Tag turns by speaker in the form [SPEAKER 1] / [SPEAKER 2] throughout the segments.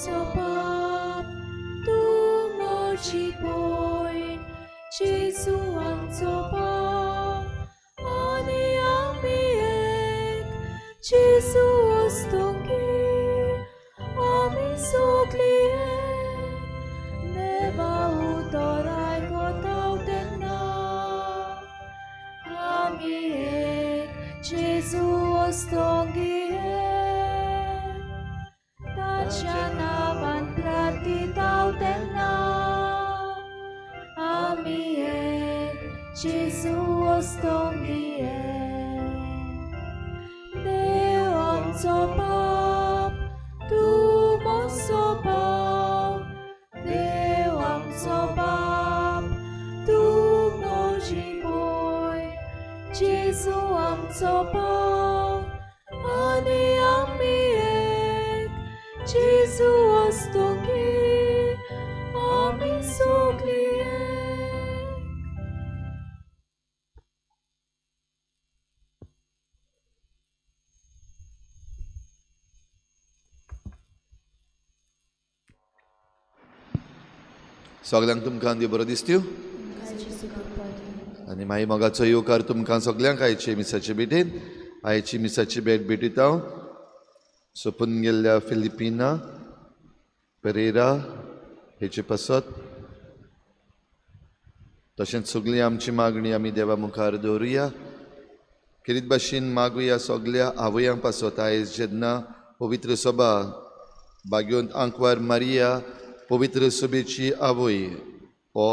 [SPEAKER 1] आमचो बाप, तूं म्हजी भयण, जेजू आमचो बाप आनी आमी एक, जेजू अस्तुंगी आमी सगळीं एक, देवा उतर आयकता तेन्ना आमी एक, जेजू अस्तुंगी एक, ताच्या नांवान प्रार्थिता तेन्ना आमी एक, जेजू अस्तुंगी एक. देव आमचो बाप, तूं म्हजो भाव, देव आमचो बाप, तूं म्हजी भयण, जेजू आमचो भाव आनी आमी एक, जेजू अस्तुंगी आमी सगळीं एक.
[SPEAKER 2] सगल्यांक तुमकां देव बरो दिसत्यो आनी मागीर मोगाचो येवकार तुमकां सगल्यांक आयचे मिसाचे भेटेन. आयची मिसाची भेट भेटीत हांव सोपून गेल्ल्या फिलिपिना पेरेरा हेचे पासत, तशेंच सगळी आमची मागणी आमी देवा मुखार दवरुया. खेरीत भाशेन मागुया सगल्या आवयां पासत. आयज जेन्ना पवित्र सभा बागेवंत आंकवार मारिया पवित्र सभेची आवय हो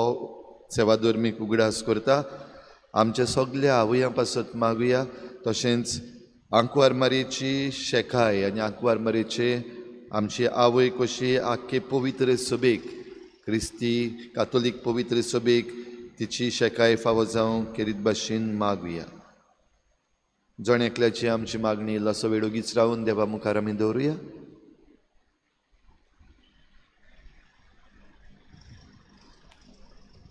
[SPEAKER 2] सेवा धर्मीक उगडास करता, आमच्या सगल्या आवयां पासत मागुया. तशेंच आंकवार मारयेची शेकाय आनी आंकवार मारयेचे आमची आवय कशी आख्खे पवित्र सभेक, क्रिस्ती कातोलीक पवित्र सभेक तिची शेकाय फावो जावं खेरीत भाशेन मागुया. जण एकल्याची आमची मागणी इल्लोसो वेळ ओगीच रावन देवा मुखार आमी दवरुया.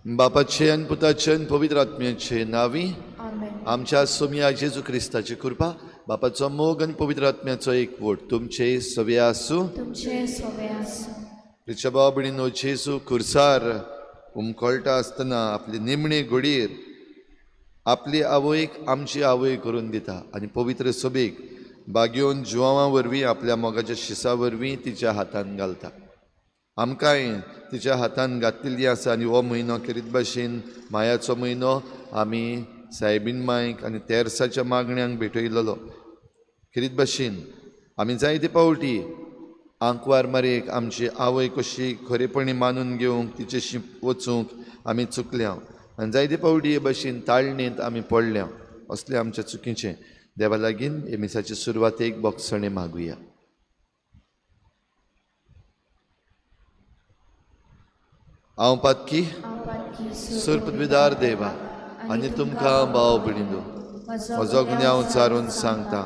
[SPEAKER 2] बापाचे आनी पुताचे आनी पवित्र आत्म्याचे नांवी आमच्या सोमया जेजू क्रिस्ताची कृपा, बापाचो मोग आनी पवित्र आत्म्याचो एकवट तुमचे सवे आसूं. प्रिच्या भाव भयणीनो, जेजू खुर्सार उमकळटा आसतना आपली निमणे घडयेर आपली आवयक आमची आवय करून दिता आनी पवित्र सभेक बागेवन जुवां वरवीं आपल्या मोगाच्या शिसा वरवीं तिच्या हातान घालता. आमकांय तिच्या हातान घातिल्ली आसा आनी हो म्हयनो खेरीत भाशेन मायाचो म्हयनो आमी सायबीन मायक आनी तेर्साच्या मागण्यांक भेटयलेलो. खेरीत भाशेन आमी जायते पावटी आंकवार मारयेक आमची आवय कशी खरेपणी मानून घेवंक तिचेशी वचूंक आमी चुकल्या आनी जायते पावटी हे भाशेन ताळणेंत आमी पडल्या. असले आमच्या चुकीचें देवा लागीं हे मिसाचे सुरवातेक बोगसणें मागुया. हांव पातकी सुरपदवीदार देवा आनी तुमकां भाव भयणीनो म्हजो गुन्यांव सारून सांगता,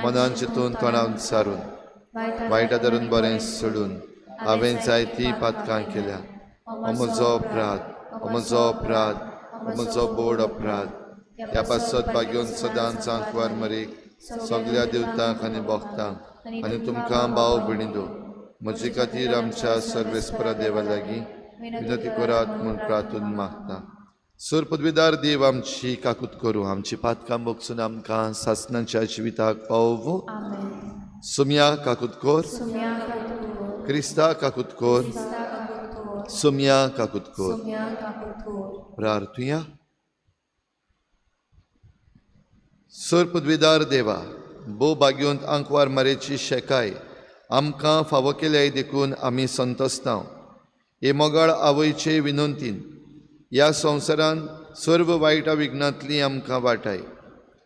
[SPEAKER 2] मनान चिंतून तोंडान सारून वायटा धरून बरें सोडून हांवें जायतीं पातकां केल्या. म्हजो अपराध, म्हजो अपराध, म्हजो बोड अपराध. ह्या पासत बागेवन सदांच आंकवार मरेक सगल्या देवतांक आनी भक्तांक आनी तुमकां भाव भयणीनो म्हजे खातीर आमच्या सर्वेस्परा देवा लागीं विनती करात म्हूण प्रार्थून मागता. सर पदवीदार देव आमची काकूत करूं, आमची पातकां बगसून आमकां सासणाच्या जिविताक पावोवं. सुम्या काकूत कर, क्रिस्ता काकूत कर, सुम्या काकूत कर. प्रार्थुया. सर पदवीदार देवा, भोव भाग्यवंत आंकवार मारयेची शेकाय आमकां फावो केल्याय देखून आमी संतोस्तांव. हे मोगाळ आवयचे विनंतीन ह्या संवसारांत सर्व वायटा विघ्नांतली आमकां वाटाय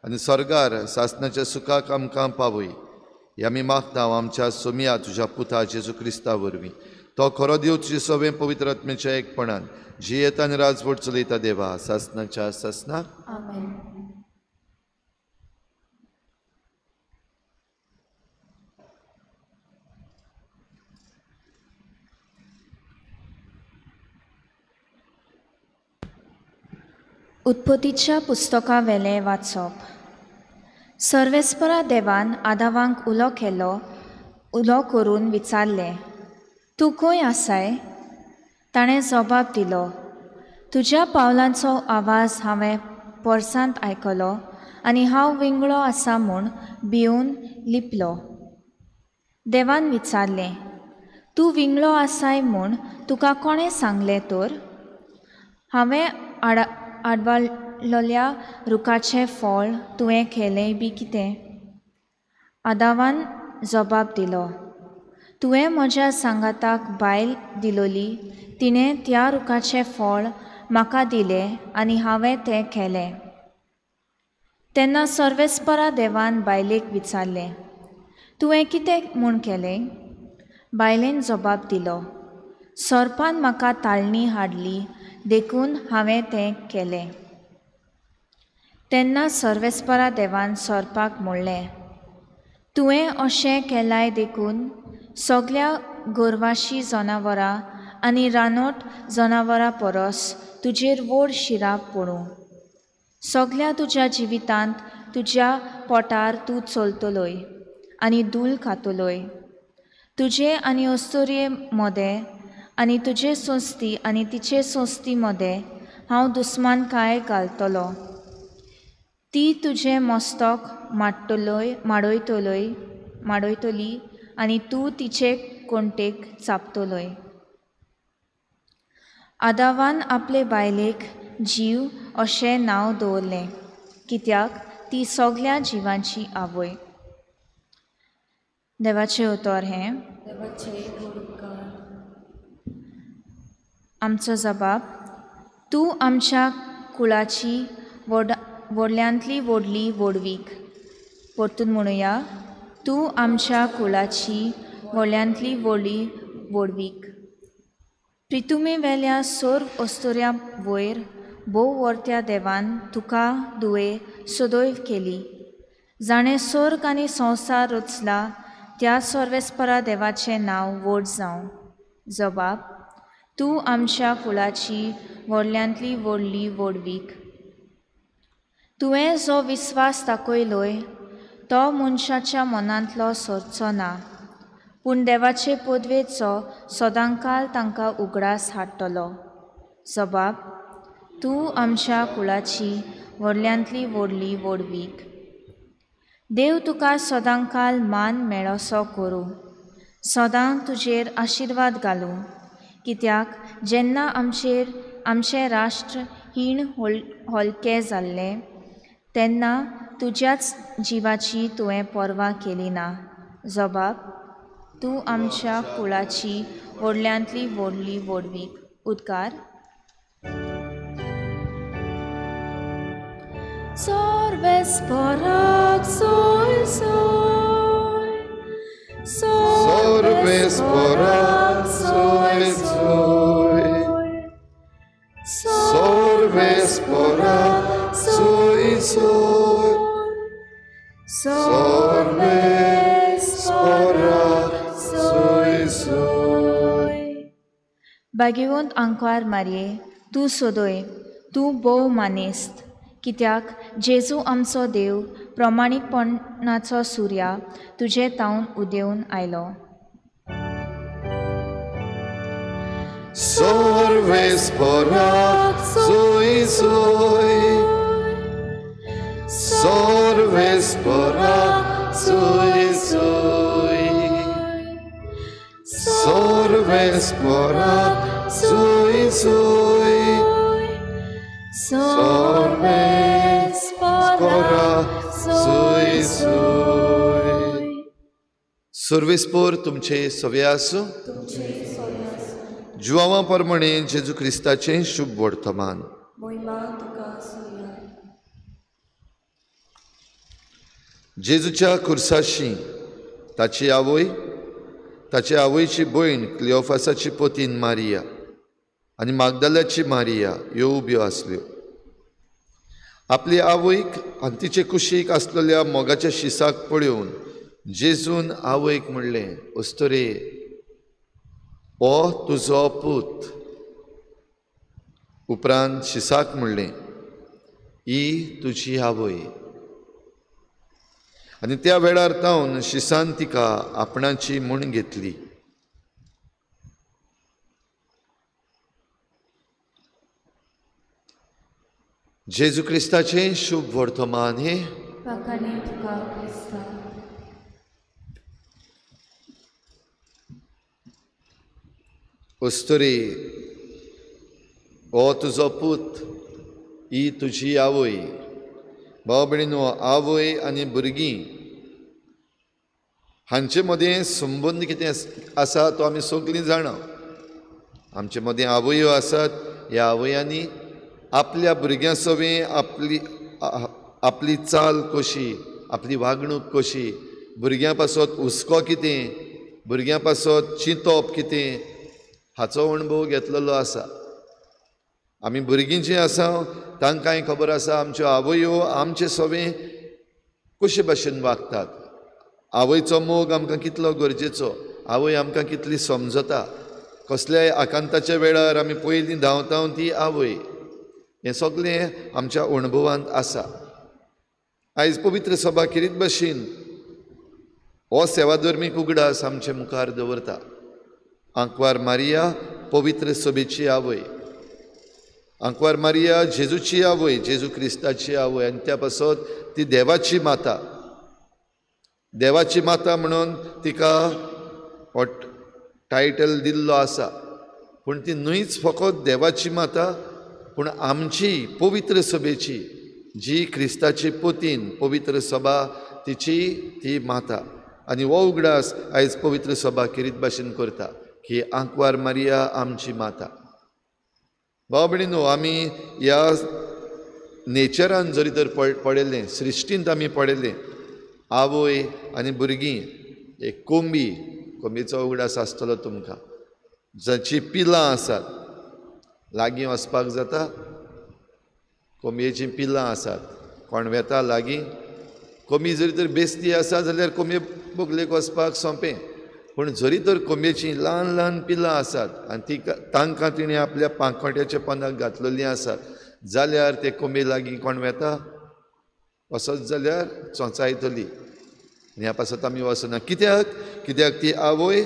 [SPEAKER 2] आनी सर्गार सासणाच्या सुखाक आमकां पावय. हे आमी मागता आमच्या सोमया तुज्या पुता जेजू क्रिस्ता वरवीं. तो खरो देव तुजे सवें पवित्र आत्म्याच्या एकपणान जियेता आनी राजवट चलयता देवा सासणाच्या सासणाक.
[SPEAKER 3] उत्पत्तीच्या पुस्तकावेलें वाचप. सर्वेस्परा देवान आदावांक उलो केलो, उलो करून विचारलें, तूं खंय आसाय? ताणें जबाब दिलो, तुज्या पावलांचो आवाज हांवें पोरसांत आयकलो आनी हांव विंगळो आसा म्हूण भिवन लिपलो. देवान विचारलें, तूं विंगळो आसाय म्हूण तुका कोणें सांगलें तर? हांवें आडवाळल्या रुखाचें फळ तुवें खेलें बी कितें? आदावान जबाब दिलो, तुवें म्हज्या सांगाताक बायल दिलोली, तिणें त्या रुखाचें फळ म्हाका दिलें आनी हांवें तें खेलें. तेन्ना सर्वेस्परा देवान बायलेक विचारलें, तुवें कितें म्हूण केलें? बायलेन जबाब दिलो, सोरपान म्हाका ताळणी हाडली देखून हांवें तें केलें. तेन्ना सर्वेस्परा देवान सोरपाक म्हणलें, तुवें अशें केलाय देखून सगल्या गोरवाशी जनावरां आनी रानोट जनावरां परस तुजेर व्हड शिराप पडूं. सगल्या तुज्या जिवितांत तुज्या पोटार तूं चलतलोय आनी धूल खातलोय. तुजे आनी अस्तुरे मदें आनी तुजे संस्ती आनी तिचे संस्ती मदें हांव दुस्मानकाय घालतलो. ती तुजें मस्तक माडटलोय माडयतलोय माडयतली आनी तूं तिचे कोणटेक चापतलोय. आदावान आपले बायलेक जीव अशें नांव दवरलें, कित्याक ती सगल्या जिवांची आवय. देवाचें उतर हें. आमचो जबाब, तूं आमच्या कुळाची व्हडल्यांतली व्हडली व्हडवीक. परतून म्हणुया, तूं आमच्या कुळाची व्हडल्यांतली व्हडली व्हडवीक. प्रितुमे वेल्या सर्व अस्तुऱ्या वयर भोव वर्त्या देवान तुका दुवे सदैव केली. जाणें स्वर्ग आनी संवसार रचला त्या सर्वेस्परा देवाचें नांव व्हड जावं. जबाब, तूं आमच्या कुळाची व्हडल्यांतली व्हडली व्हडवीक. तुवें जो विस्वास दाखयलोय तो मनशाच्या मनांतलो सरचो ना, पूण देवाचे पदवेचो सदांकाल तांकां उगडास हाडटलो. जबाब, तूं आमच्या कुळाची व्हडल्यांतली व्हडली व्हडवीक. देव तुका सदांकाल मान मेळोसो करूं, सदां तुजेर आशिर्वाद घालूं, कित्याक जेन्ना आमचेर आमचें राष्ट्र हीण हलकें जाल्लें तेन्ना तुज्याच जिवाची तुवें पर्वा केली ना. जबाब, तूं आमच्या कुळाची व्हडल्यांतली व्हडली व्हडवीक. उद्गार. सर्वेस्पराक सोय सोय,
[SPEAKER 2] सर्वेस्पराक सोय सोय, सर्वेस्पराक सोय सोय, सर्वेस्पराक सोय सोय.
[SPEAKER 3] भाग्यवंत आंकवार मारये, तूं सोदय, तूं भोव मानेस्त, कित्याक जेजू आमचो देव प्रमाणीकपणाचो सुर्या तुजे तावन उदेवन आयलो.
[SPEAKER 2] सर्वेस्पराक सोय सोय, सर्वेस्पराक सोय सोय, सर्वेस्पराक सोय सोय, सर्वेस्पराक सोय सोय. सर्वेस्पर तुमचे सवे आसूं. जुआवा प्रमाणे जेजू क्रिस्ताचें शुभ वर्तमान. जेजूच्या कुर्साशी ताची आवय, ताचे आवयची भयण क्लियोफासाची पतीन मारिया आनी मागदाल्याची मारिया ह्यो उब्यो आसल्यो. आपली आवयक आनी तिचे कुशीक आसलेल्या मोगाच्या शिसाक पळोवन जेजून आवयक म्हणलें, अस्तुरे, हो तुजो पूत. उपरांत शिसाक म्हणलें, ही तुजी आवय. आनी त्या वेळार तावन शिसान तिका आपणाची म्हूण घेतली. जेजू क्रिस्ताचें शुभ वर्तमान हें। अस्तुरी, हो तुजो पूत, ही तुजी आवय। भाव भयणीनो, आवय आनी भुरगीं हांचे मदें संबंद कितें आसा तो आमी सगळीं जाणा। आमचे मदें आवयो आसात, ह्या आवयांनी आपल्या भुरग्यां सवें आपली आपली चाल कशी, आपली वागणूक कशी, भुरग्यां पासत हुस्को कितें, भुरग्यां पासत चिंतप कितें, हाचो अणभव घेतलेलो आसा। आमी भुरगीं जीं आसा तांकांय खबर आसा आमच्यो आवयो आमचे सवें कशे भाशेन वागतात। आवयचो मोग आमकां कितलो गरजेचो, आवय आमकां कितली समजता, कसल्याय आकांताच्या वेळार आमी पयलीं धांवता ती आवय। हें सगळें आमच्या अणभवांत आसा। आयज पवित्र सभा खेरीत भाशेन हो सेवाधर्मीक उगडास आमचे मुखार दवरता। आंकवार मारिया पवित्र सभेची आवय, आंकवार मारिया जेजूची आवय, जेजू क्रिस्ताची आवय, आनी त्या पासत ती देवाची माता। देवाची माता म्हणून तिका हो टायटल दिल्लो आसा, पूण ती न्हयच फकत देवाची माता, पूण आमची पवित्र सभेची जी क्रिस्ताची पोतीन पवित्र सभा तिची ती माता। आनी हो उगडास आयज पवित्र सभा खेरीत भाशेन करता की आंकवार मारिया आमची माता। भाव भयणीनो, आमी ह्या नेचरान जरी तर पळयलें, सृश्टींत आमी पळयलें, आवय आनी भुरगीं, एक कोंबी, कोंबयेचो उगडास आसतलो तुमकां, जाची पिलां आसात, लागीं वचपाक जाता, कोंबयेचीं पिलां आसात, कोण वेता लागीं, कोंबी जरी तर बेस्ती आसा जाल्यार कोंबये बगलेक वचपाक सोंपें, पूण जरी तर कोंबयेचीं ल्हान ल्हान पिलां आसात आनी ती तांकां तिणें आपल्या पांखोट्याच्या पोंदाक घातलेलीं आसात जाल्यार ते कोंबये लागीं कोण वेता वचत जाल्यार चोंचायतली। आनी ह्या पासत आमी वचना। कित्याक? कित्याक ती आवय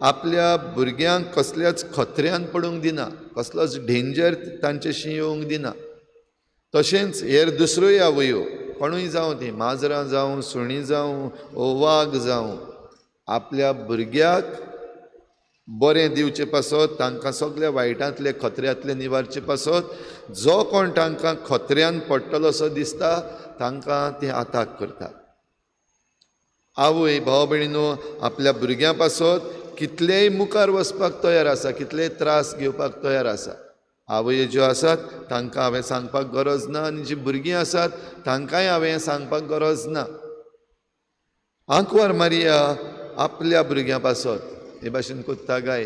[SPEAKER 2] आपल्या भुरग्यांक कसल्याच खतऱ्यान पडूंक दिना, कसलोच डेंजर तांच्याशी येवंक दिना। तशेंच हेर दुसऱ्योय आवयो, कोणूय जावं, ती माजरां जावं, सुणीं जावं, वाग जावं, आपल्या भुरग्याक बरें दिवचे पासत, तांकां सगल्या वायटांतले खतऱ्यांतले निवारचे पासत जो कोण तांकां खतऱ्यान पडटलो असो दिसता तांकां ते आताक करतात। आवय भाव भयणीनो आपल्या भुरग्यां पासत कितलेय मुखार वचपाक तयार आसा, कितलेय त्रास घेवपाक तयार आसा। आवय ज्यो आसात तांकां हांवें सांगपाक गरज ना, आनी जीं भुरगीं आसात तांकांय हांवें सांगपाक गरज ना। आंकवार मारिया आपल्या भुरग्यां पासत हे भाशेन कोत्ता गाय,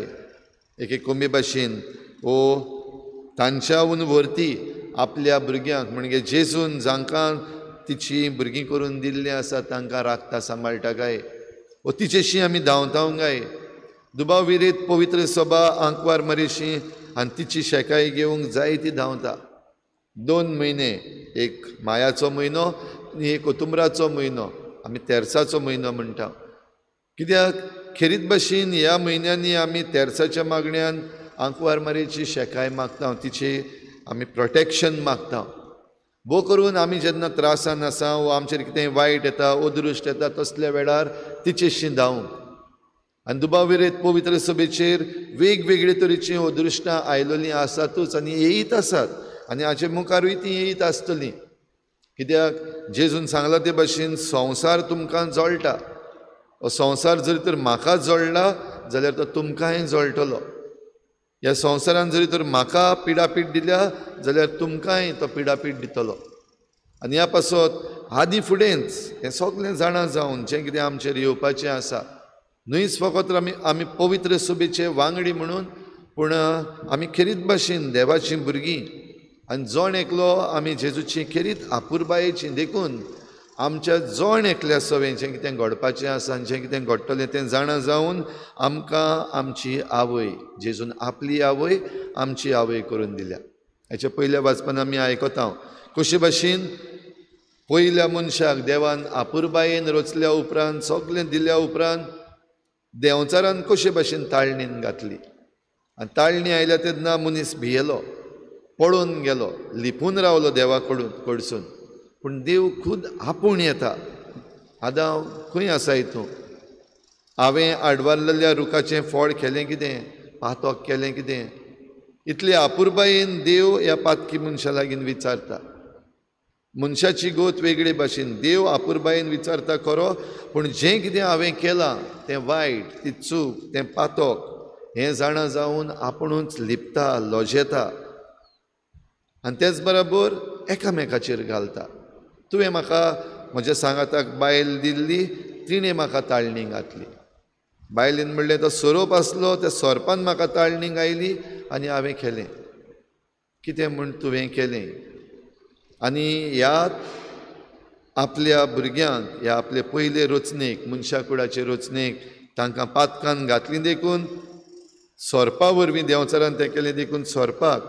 [SPEAKER 2] एके कोंबे भाशेन ओ तांच्याहून वरती आपल्या भुरग्यांक, म्हणजे जेजून जांकां तिची भुरगीं करून दिल्लीं आसा तांकां राखता सांबाळटा गाय, ओ तिचेशी आमी धांवता गाय। दुबाव विरेत पवित्र सभा आंकवार मारियेशी आनी तिची शेकाय घेवंक जाय ती धांवता। 2 म्हयने, एक मायाचो म्हयनो आनी एक ओतुम्बराचो म्हयनो, आमी तेर्साचो म्हयनो म्हणटा। कित्याक खेरीत भाशेन ह्या म्हयन्यांनी आमी तेर्साच्या मागण्यान आंकवार मारियेची शेकाय मागता, तिची आमी प्रोटेक्शन मागता। भोव करून आमी जेन्ना त्रासान आसा वो आमचेर कितें वायट येता, अदृश्ट येता, तसल्या वेळार तिचेशी धांवूंक। आनी दुबाव विरेत पवित्र सभेचेर वेगवेगळे तरेचीं अदृश्टां आयलेलीं आसातूच आनी येयत आसात, आनी हाचे मुखारूय तीं येयत आसतलीं। कित्याक जेजून सांगलां ते भाशेन संवसार तुमकां जळटा, हो संवसार जरी तर म्हाका जळ्ळा जाल्यार तो तुमकांय जळटलो, ह्या संवसारान जरी तर म्हाका पिडापीड दिल्या जाल्यार तुमकांय तो पिडापीड दितलो। आनी ह्या पासत आदीं फुडेंच हें सगळें जाणा जावन जें कितें आमचेर येवपाचें आसा, न्हयच फकत आमी पवित्र सभेचे वांगडी म्हणून, पूण आमी खेरीत भाशेन देवाचीं भुरगीं आनी जण एकलो आमी जेजूची खेरीत आपुरबायेची। देखून आमच्या जण एकल्या सवें जें कितें घडपाचें आसा आनी जें कितें घडटलें तें जाणा जावन आमकां आमची आवय जेजून आपली आवय आमची आवय करून दिल्या। हाच्या पयल्या वाचपान आमी आयकता कशे भाशेन पयल्या मनशाक देवान आपुरबायेन रचल्या उपरांत, सगळें दिल्या उपरांत देंवचारान कशे भाशेन ताळणीन घातली, आनी ताळणी आयल्या तेन्ना मनीस भियेलो। पळून गेलो, लिपून रावलो देवा कडसून. पूण देव खूद आपूण येता. आदांव खंय आसाय तूं? हांवें आडवारलेल्या रुखाचें फळ केलें कितें, पातक केलें कितें? इतले आपुरबायेन देव ह्या पातकी मनशा लागीं विचारता. मनशाची गोत वेगळे भाशेन देव आपुरबायेन विचारता खरो, पूण जें कितें हांवें केलां तें वायट, ती चूक, तें पातक हें जाणा जावन आपुणूच लिपता, लजेता आनी तेच बराबर एकामेकाचेर घालता. तुवें म्हाका म्हज्या सांगाताक बायल दिल्ली, तिणें म्हाका ताळणी घातली. बायलेन म्हणलें तो सोरोप आसलो, त्या सोरपान म्हाका ताळणी आयली आनी हांवें केलें. कितें म्हूण तुवें केलें? आनी ह्या आपल्या भुरग्यांक, ह्या आपले पयले रचणेक, मनशा कुडाचे रचणेक तांकां पातकान घातली देखून सोरपा वरवीं देंवचारान तें केलें देखून सोरपाक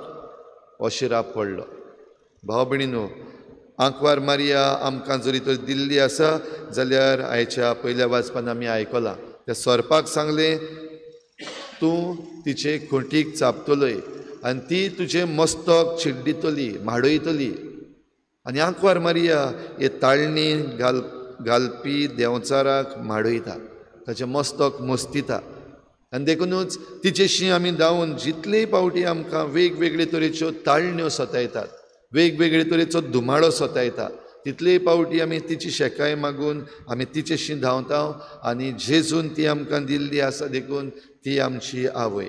[SPEAKER 2] हो शिराप पडलो. भाव भयणीनो, आंकवार मारिया आमकां जरी तर दिल्ली आसा जाल्यार आयच्या पयल्या वाचपान आमी आयकलां, त्या सोरपाक सांगलें तूं तिचे खोंटीक चापतलोय आनी ती तुजें मस्तक चिड्डितली, माडयतली. आनी आंकवार मारिया हे ताळणी घालपी देंवचाराक माडयता, ताचें मस्तक मस्तिता. आनी देखुनूच तिचेशी आमी धांवून जितलेय पावटी आमकां वेगवेगळे तरेच्यो ताळण्यो सतायतात, वेगवेगळे तरेचो धुमाळो सतायता, तितलेय पावटी आमी तिची शेकाय मागून आमी तिचेशी धांवता आनी जेजून ती आमकां दिल्ली आसा देखून ती आमची आवय.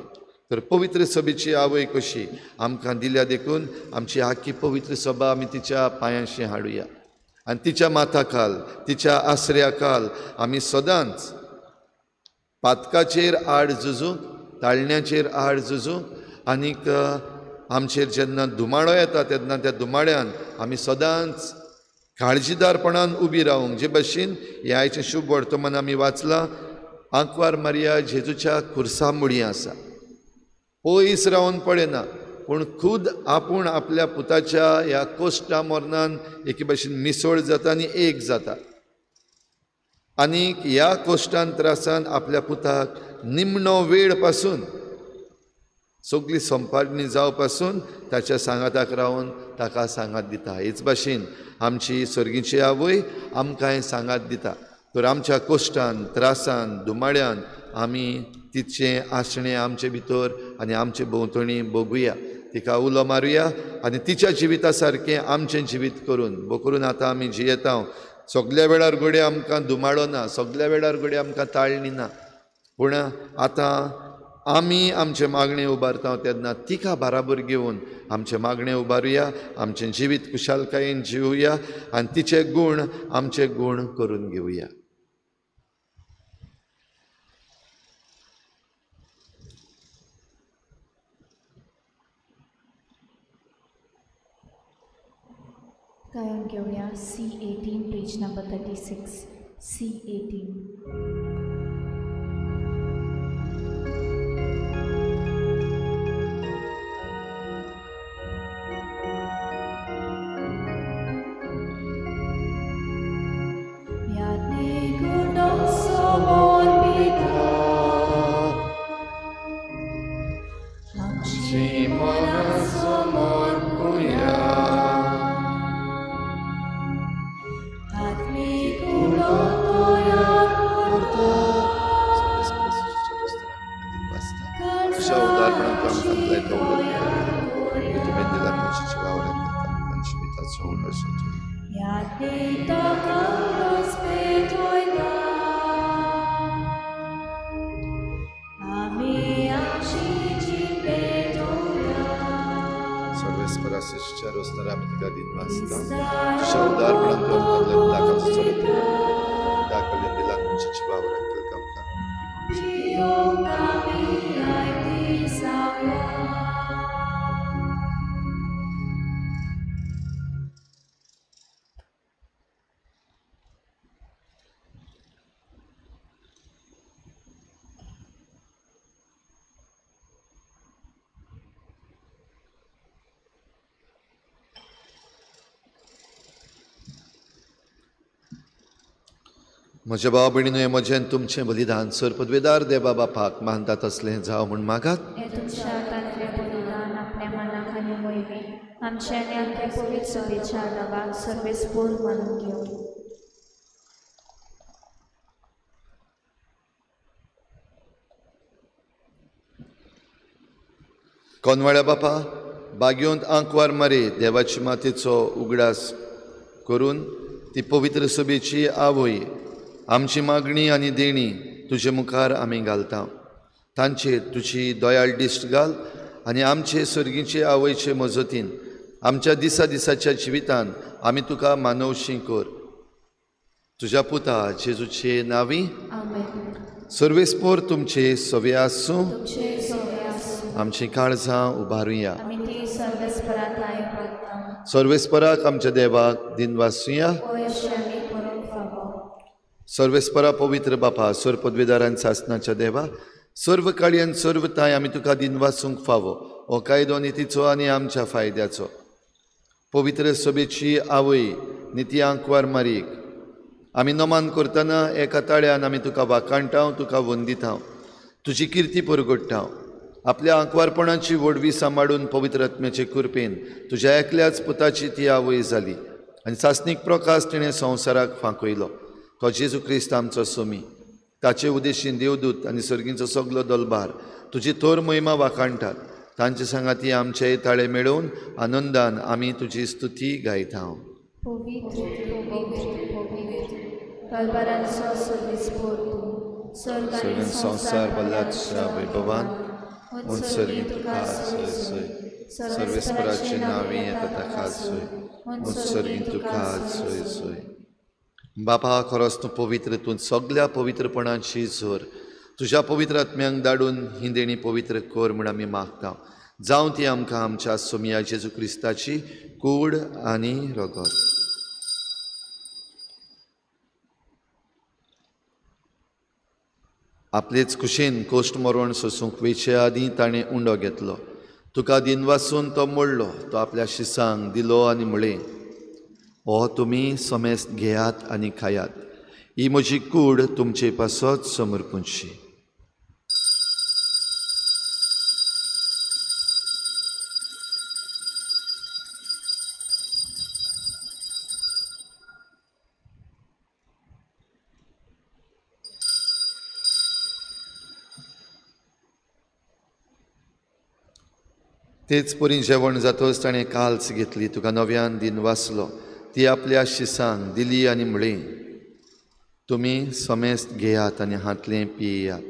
[SPEAKER 2] तर पवित्र सभेची आवय कशी आमकां दिल्या देखून आमची आख्खी पवित्र सभा आमी तिच्या पांयांशी हाडुया आनी तिच्या माथाखाल, तिच्या आसऱ्या खाल आमी सदांच पातकाचेर आड झुजूंक, ताळण्याचेर आड झुजूंक आनीक आमचेर जेन्ना धुमाळो येता तेन्ना त्या धुमाळ्यान आमी सदांच काळजीदारपणान उबी रावूंक. जे भशेन हें आयचें शुभ वर्तमान आमी वाचलां, आंकवार मारिया जेजूच्या खुर्सा मुळी आसा, पयस रावन पळयना, पूण खूद आपूण आपल्या पुताच्या ह्या कोश्टा मरणान एके भशेन मिसळ जाता आनी एक जाता. आनीक ह्या कोश्टान त्रासान आपल्या पुताक निमणो वेळ पासून सगळी संपादणी जावपासून ताच्या सांगाताक रावन ताका सांगात दिता. हेच भाशेन आमची सर्गीची आवय आमकांय सांगात दिता. तर आमच्या कोश्टान, त्रासान, धुमाड्यान आमी तिचें आसणें आमचे भितर आनी आमचे भोंवतणी बघुया, तिका उलो मारुया आनी तिच्या जिविता सारकें आमचें जिवीत करून बकरून आतां आमी जियेता. सगल्या वेळार घडये आमकां धुमाळो ना, सगल्या वेळार घडये आमकां ताळणी ना, पूण आतां आमी आमचें मागणें उबारता तेन्ना तिका बाराबर घेवन आमचें मागणें उबारुया, आमचें जिवीत खुशालकायेन जिवया आनी तिचे गूण आमचे गूण करून घेवया.
[SPEAKER 1] गायन घेवया C18 page number 36 C18.
[SPEAKER 2] म्हज्या भाव भयणीनो, हें म्हजें आनी तुमचें बलिदान सर पदवेदार देवा बापाक मानता तसलें जावं म्हूण मागात.
[SPEAKER 1] हें तुमच्या हातांतलें बलिदान आपल्या मनाक आनी वयलें आमच्या आनी आख्या पवित्र सभेच्या नांवाक सर्वेस्पोर मानून घेवं.
[SPEAKER 2] कोनवाड्या बापा, बागयोंत आंकवार मारे देवाची मातेचो उगडास करून ती पवित्र सभेची आवय आमची मागणी आनी देणी तुजे मुखार आमी घालता. तांचेर तुजी दयाळ दिश्ट घाल आनी आमचे सर्गीचे आवयचे मजतीन आमच्या दिसा दिसाच्या जिवितान आमी तुका मानवशी कर. तुज्या पुता जेजूचे नांवी. सर्वेस्पोर तुमचे सवे आसूं. आमची काळजां उबारुया. सर्वेस्पराक आमच्या देवाक दिनवासुया. सर्वेस्परा पवित्र बापा, सर्व पदवीदारान सासनाच्या देवा, सर्व काळयन सर्व ताय आमी तुका दिनवासूंक फावो. हो कायदो नितीचो आनी आमच्या फायद्याचो. पवित्र सभेची आवय निती आंकवार मारीक आमी नमान करतना एका ताळ्यान आमी तुका वाखाणटाव, तुका वंदिताव, तुजी किर्ती परगडटाव. आपल्या आंकवारपणाची व्हडवी सांबाळून पवित्र आत्म्याचे कृपेन तुज्या एकल्याच पुताची ती आवय जाली आनी सासणीक प्रकाश तिणें संवसाराक फांकयलो. तो जेजू क्रिस्त आमचो सोमी. ताचे उदेशीन देवदूत आनी सर्गींचो सगलो दलबार तुजी थोर महिमा वाखाणटात. तांचे सांगाती आमचे ताळे मेळोवन आनंदान आमी तुजी स्तुती गायता.
[SPEAKER 1] पवित्र पवित्र पवित्र दलबारांचो सर्वेस्पोर तूं, स्वर्ग आनी
[SPEAKER 2] संवसार भरला वैभवान, उत्सर्गी तुका सोय सोय. सर्वेस्पराचे नांवी येता ताका सोय, उत्सर्गी तुका सोय सोय. बापा, खरोच तूं पवित्र, तूं सगल्या पवित्रपणाची जोर. तुज्या पवित्र आत्म्यांक धाडून ही देणी पवित्र कर म्हूण आमी मागता. जावं ती आमकां आमच्या सोमया जेजू क्रिस्ताची कूड आनी रगत. आपलेच कुशीन कोश्ट मरण सोसूंक वेचे आदीं ताणें उंडो घेतलो. तुका दिनवासून तो मोडलो, तो आपल्या शिसांक दिलो आनी म्हळें, हो तुमी समेस्त घेयात आनी खायात, ही म्हजी कूड तुमचे पासत समर्पूंची. तेच परी जेवण जातच ताणें काल्स घेतली, तुका नव्यान दिनवासलो, ती आपल्या शिसांक दिली आनी म्हळें, तुमी समेस्त घेयात आनी हांतलें पियात,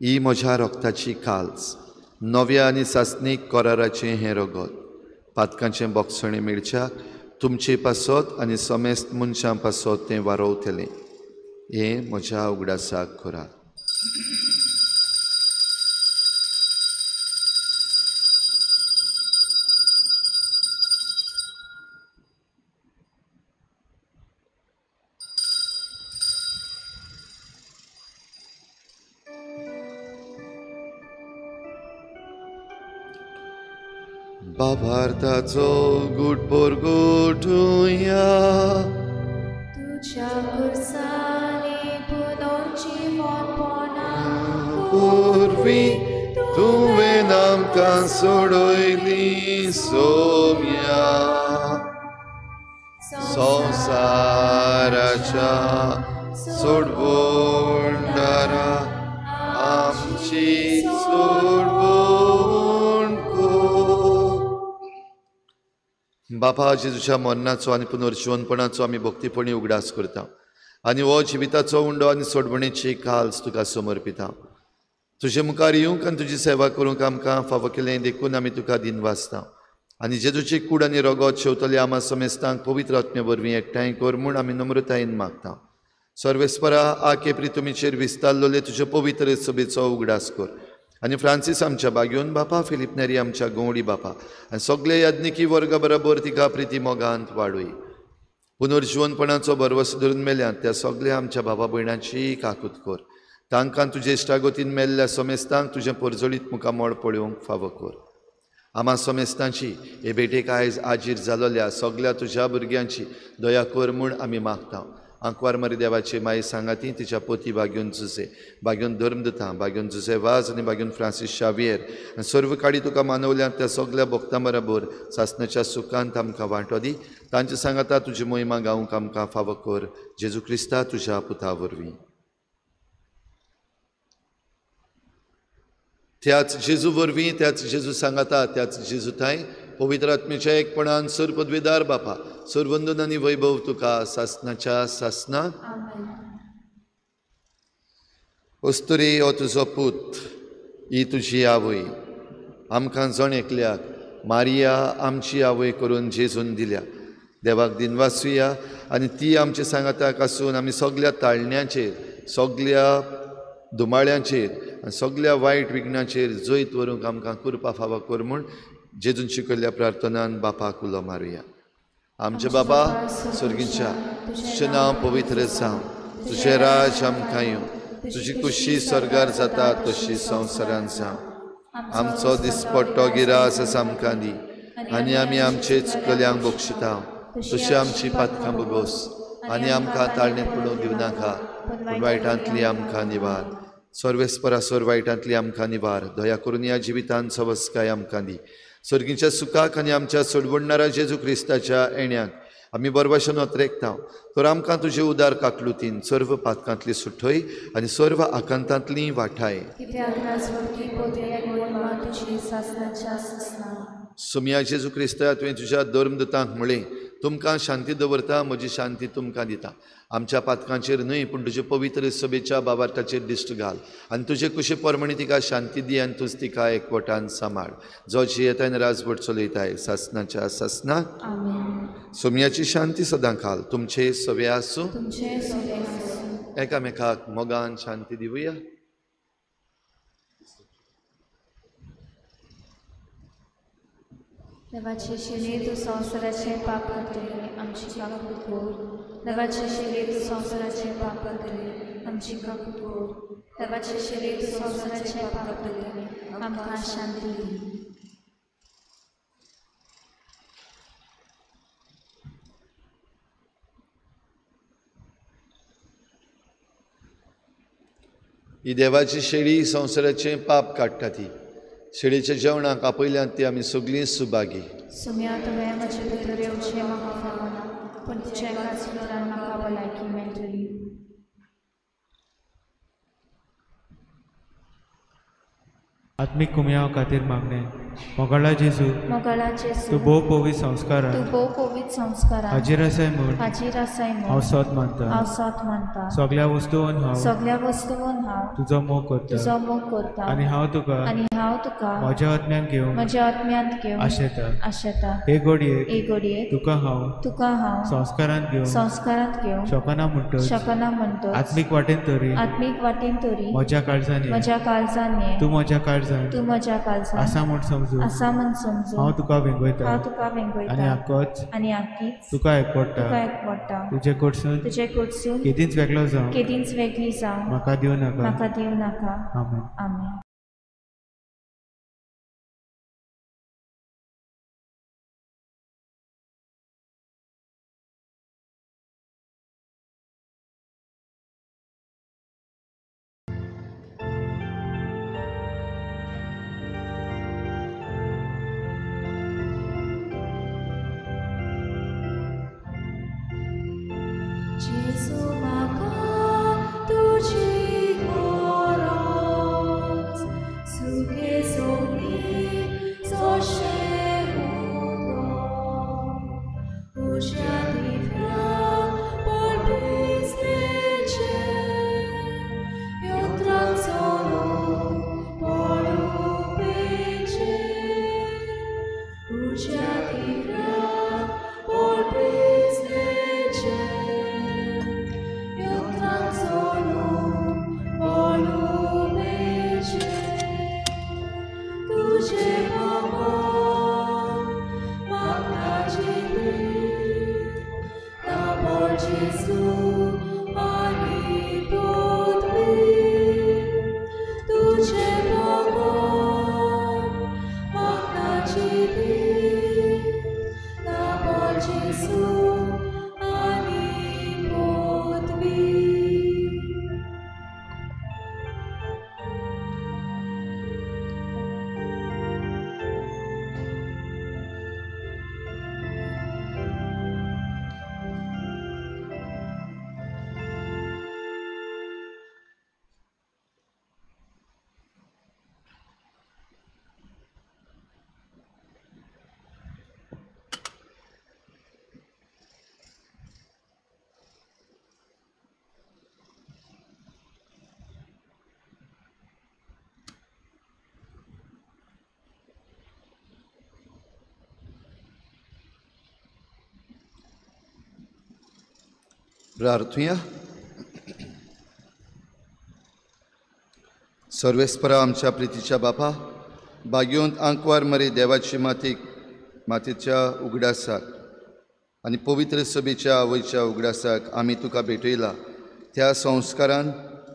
[SPEAKER 2] ही म्हज्या रक्ताची काल्स, नव्या आनी सासणीक कराराचें हें रगत, पातकांचें बोगसणें मेळच्याक तुमचे पासत आनी समेस्त मनशां पासत तें वारोवतलें. हें म्हज्या उगडासाक करात. बाबार्थाचो गुट पोरगोटुया,
[SPEAKER 1] तुझ्या खुर्सांनी पुनर्जीवनपणा
[SPEAKER 2] पुर्वी तुवें आमकां सोडयली सोम्या, संवसाराच्या सोडवणदारा आमची सोडवण कर. बापा, जेजूच्या मरणाचो आनी पुनर्जीवनपणाचो आमी भक्तीपणी उगडास करता आनी हो जिविताचो उंडो आनी सोडवणेची काल्स तुका समर्पिता. तुजे मुखार येवंक आनी तुजी सेवा करूंक आमकां फावो केलें देखून आमी तुका दिनवासता आनी जेजूची कूड आनी रगत शेवतले आमा समेस्तांक पवित्र आत्मे वरवीं एकठांय कर म्हूण आमी नम्रतायेन मागता. सर्वेस्परा, आ केपरी तुमीचेर विस्तारलेले तुजे पवित्र सभेचो उगडास कर आनी फ्रांसीस आमच्या बागयोन बापा, फिलीप नेरी आमच्या गंवडी बापा आनी सगळे याज्ञिकी वर्गा बरोबर तिका प्रिती मोगांत वाडय. पुनर्जीवनपणाचो भरवस धरून मेल्यात त्या सगळ्या आमच्या बाबा भयणांची काकूत कर. तांकां तुजे इश्टागतीन मेल्ल्या समेस्तांक तुजें परजळीत मुखामळ पळोवंक फावो कर. आमा समेस्तांची हे भेटेक आयज आजीर जालोल्या सगळ्या तुज्या भुरग्यांची दया कर म्हूण आमी मागता. आंकवार मरी देवाचे माई सांगाती तिच्या पोती बाग्योन जुजे बाग्योन धर्मदूतां बाग्योन जुजे वाज आनी बाग्योन फ्रांसीस शावियर आनी सर्व काडी तुका मानवल्यात त्या सगल्या भक्तां बरोबर सासणाच्या सुखांत आमकां वांटो दी. तांचे सांगाता तुजी मोहिमा गावंक आमकां फावो कर जेजू क्रिस्ता तुज्या पुता वरवीं. त्याच जेजू वरवीं त्याच जेजू सांगाता त्याच जेजू थांय पवित्र आत्म्याच्या एकपणान सर पदवेदार बापा सरवंदन आनी वैभव तुका सासनाच्या सासना. अस्तुरी हो तुजो पूत ही तुजी आवय आमकां जण एकल्याक मारिया आमची आवय करून जेजून दिल्या. देवाक दिनवासुया आनी ती आमचे सांगाताक आसून आमी सगल्या ताळण्याचेर सगल्या धुमाळ्यांचेर आनी सगल्या वायट विघ्नाचेर जैत व्हरूंक आमकां कृपा फावो कर म्हूण जेजून शिकयल्ल्या प्रार्थनान बापाक उलो मारुया. आमचे बाबा स्वर्गीच्या तुजें नांव पवित्र जावं, तुजें राज आमकां येवं, तुजी खुशी स्वर्गार जाता तशी संवसारान जावं. आमचो दिसपट्टो गिरास आमकां दी आनी आमी आमचे चुकल्यांक बक्षिता तशी आमची पातकां बोगोस आनी आमकां ताळणेंत पडूंक दिवनाका पूण वायटांतली आमकां निवार. सर्वेस्परासर वायटांतली आमकां निवार. दया करून ह्या जिवितान सवस्काय आमकां दी. सर्गीच्या सुखाक आनी आमच्या सोडवणणारा जेजू क्रिस्ताच्या येण्याक आमी बरवाशन अत्रेकता तर आमकां तुजे उदार काकलुतीन सर्व पातकांतली सुठय आनी सर्व आकांतांतली वाठाय. सोमया जेजू क्रिस्ता तुवें तुज्या धर्मदूतांक म्हळें तुमकां शांती दवरता म्हजी शांती तुमकां दिता. आमच्या पातकांचेर न्हय पूण तुजे पवित्र सभेच्या बाबार्थाचेर दिश्ट घाल आनी तुजे कुशे परमणी तिका शांती दी आनी तूंच तिका एकवटान सांबाळ जो जियेताय आनी राजवट चलयताय सासनाच्या सासना. सोमयाची शांती सदां खाल तुमचे सवे आसूं. एकामेकाक मोगान शांती दिवया.
[SPEAKER 1] देवाचे शिले तूं संवसाराचें पाप करतले आमची काकूत कर. देवाचे शिले तूं संवसाराचें पाप करतले आमची काकूत कर. देवाचे शिले तूं संवसाराचें पाप करतले आमकां शांती दी.
[SPEAKER 2] ही देवाची शेळी संवसाराचें पाप काडटा ती शेळीच्या जेवणाक आपयल्यात ती आमी सगळीं सुभागी.
[SPEAKER 1] सुम्या तुवें म्हजे भितर येवचें म्हाका फावना पूण तुज्या एकाच उतरान म्हाका भलायकी मेळटली.
[SPEAKER 4] आत्मीक कुमयाव खातीर मागणें. मोगाळा जेजू,
[SPEAKER 1] मोगाळा जेजू,
[SPEAKER 4] तूं भोव पवित्र संस्कारान,
[SPEAKER 1] तूं भोव पवित्र संस्कारान
[SPEAKER 4] हाजीर आसाय म्हूण,
[SPEAKER 1] हाजीर आसाय म्हूण
[SPEAKER 4] हांव सत मानता,
[SPEAKER 1] हांव सत मानता.
[SPEAKER 4] सगल्या वस्तून हांव,
[SPEAKER 1] सगल्या वस्तून हांव
[SPEAKER 4] तुजो मोग करता,
[SPEAKER 1] तुजो मोग करता
[SPEAKER 4] आनी हांव तुका,
[SPEAKER 1] आनी हांव तुका
[SPEAKER 4] म्हज्या आत्म्यान घेवन,
[SPEAKER 1] म्हज्या आत्म्यांत घेवन
[SPEAKER 4] आशेता,
[SPEAKER 1] आशेता.
[SPEAKER 4] हे घडयेक,
[SPEAKER 1] हे घडयेक
[SPEAKER 4] तुका हांव,
[SPEAKER 1] तुका हांव
[SPEAKER 4] संस्कारांत घेवन,
[SPEAKER 1] संस्कारांत घेवन
[SPEAKER 4] शकना म्हणटच,
[SPEAKER 1] शकना म्हणटच
[SPEAKER 4] आत्मीक वाटेन तरी,
[SPEAKER 1] आत्मीक वाटेन तरी
[SPEAKER 4] म्हज्या काळजान,
[SPEAKER 1] म्हज्या काळजान ये,
[SPEAKER 4] तूं म्हज्या काळजान,
[SPEAKER 1] तूं म्हज्या काळजान
[SPEAKER 4] आसा म्हूण समजू,
[SPEAKER 1] आसा म्हूण समजू
[SPEAKER 4] हांव तुका वेंगयता,
[SPEAKER 1] हांव तुका वेंगयता
[SPEAKER 4] आनी आकोच,
[SPEAKER 1] आनी आकीच
[SPEAKER 4] तुका एकवडटा,
[SPEAKER 1] तुका एकवडटा.
[SPEAKER 4] तुजे कडसून,
[SPEAKER 1] तुजे कडसून
[SPEAKER 4] केदींच वेगळो जावं,
[SPEAKER 1] केदींच वेगळी जावं
[SPEAKER 4] म्हाका दिवं नाका,
[SPEAKER 1] म्हाका दिवं नाका.
[SPEAKER 4] आमेन.
[SPEAKER 1] आमेन. जेजू म्हाका तुजी गरज,
[SPEAKER 2] प्रार्थुया. सर्वेस्परा आमच्या प्रितीच्या बापा, बागेवंत आंकवार मरे देवाची माती मातीच्या उगडासाक आनी पवित्र सभेच्या आवयच्या उगडासाक आमी तुका भेटयला. त्या संस्कारान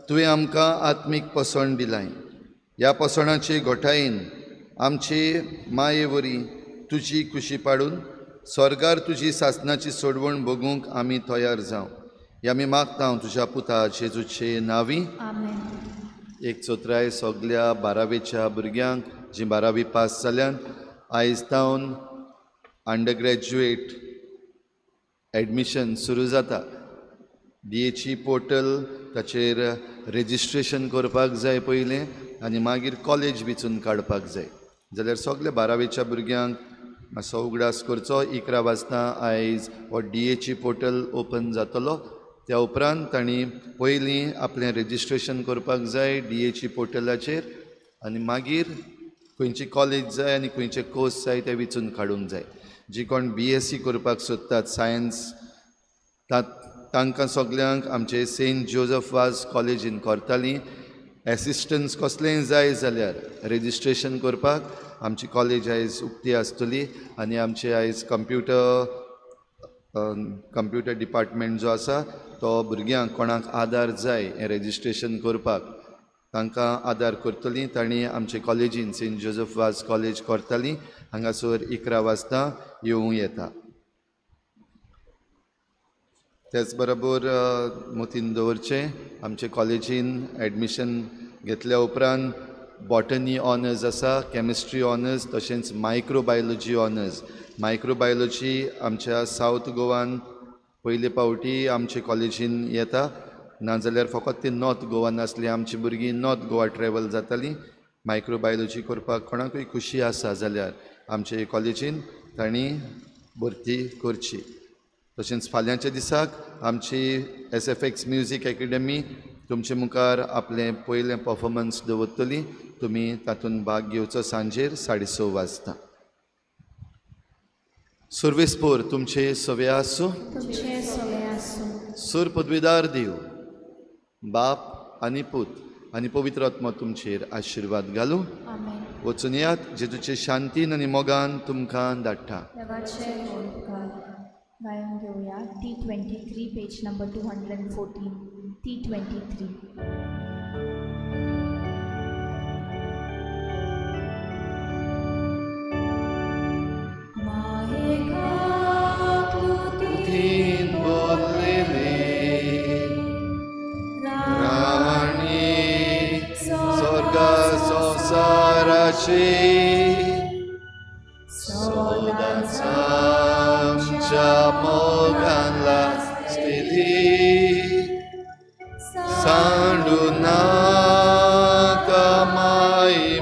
[SPEAKER 2] तुवें आमकां आत्मीक पोसण दिलाय. ह्या पोसणाचे घोटायेन आमचे माये वरी तुजी कुशी पाडून स्वर्गार तुजी सासनाची सोडवण भोगूंक आमी तयार जावं हे आमी मागता तुज्या पुता जेजूचे नांवी. एक चोत्राय सगल्या बारावेच्या भुरग्यांक जी बारावी पास जाल्यान आयज तावन अंडर ग्रॅज्युएट एडमिशन सुरू जाता. डीएची पोर्टल ताचेर रेजिस्ट्रेशन करपाक जाय पयलें आनी मागीर कॉलेज विचून काडपाक जाय. जाल्यार सगल्या बारावेच्या भुरग्यांक मातसो उगडास करचो. 11 वाजता आयज हो डीएची पोर्टल ओपन जातलो. त्या उपरांत तांणी पयलीं आपलें रेजिस्ट्रेशन करपाक जाय डीएची पोर्टलाचेर आनी मागीर खंयची कॉलेज जाय आनी खंयचे कोर्स जाय ते विचून काडूंक जाय. जी कोण बीएससी करपाक सोदतात सायन्स तांकां सगल्यांक आमचे सेंट जोजफ वाज कॉलेजीन करताली. एसिस्टन्स कसलेंय जाय जाल्यार रेजिस्ट्रेशन करपाक आमची कॉलेज आयज उक्ती आसतली आनी आमचे आयज कंप्युटर डिपार्टमेंट जो आसा तो भुरग्यांक कोणाक आदार जाय हें रेजिस्ट्रेशन करपाक तांकां आदार करतली. तांणी आमचे कॉलेजीन सेंट जोजफ वाज कॉलेज करताली हांगासर 11 वाजता येवं येता. त्याच बरोबर मतीन दवरचें आमचे कॉलेजीन एडमिशन घेतल्या उपरांत बॉटनी ऑनर्स आसा, केमिस्ट्री ऑनर्स, तशेंच मायक्रोबायोलॉजी ऑनर्स. मायक्रोबायोलॉजी आमच्या सावथ गोवान पयले पावटी आमचे कॉलेजीन येता, नाजाल्यार फकत ती नॉर्थ गोवान आसली आमची भुरगीं नॉर्थ गोवा ट्रॅवल जातालीं. मायक्रोबायोलॉजी करपाक कोणाकूय खुशी आसा जाल्यार आमचे कॉलेजीन तांणी भरती करची. तशेंच फाल्यांच्या दिसाक आमची SFX music academy तुमचे मुखार आपलें पयलें परफॉर्मन्स दवरतली. तुमी तातूंत भाग घेवचो सांजेर 6:30 वाजता. सर्वेस्पोर तुमचे सवे आसूं. सूर पदवीदार देव बाप आनी पूत आनी पवित्र आत्मा तुमचेर आशिर्वाद घालूं. वचून यात जेजूचे शांतीन आनी मोगान तुमकां धाडटा.
[SPEAKER 1] गायन घेवया T23 page number 214 T23.
[SPEAKER 2] राणी स्वर्ग संवसाराची सदांच आमच्या मोगान लासतली सांडू नाका माये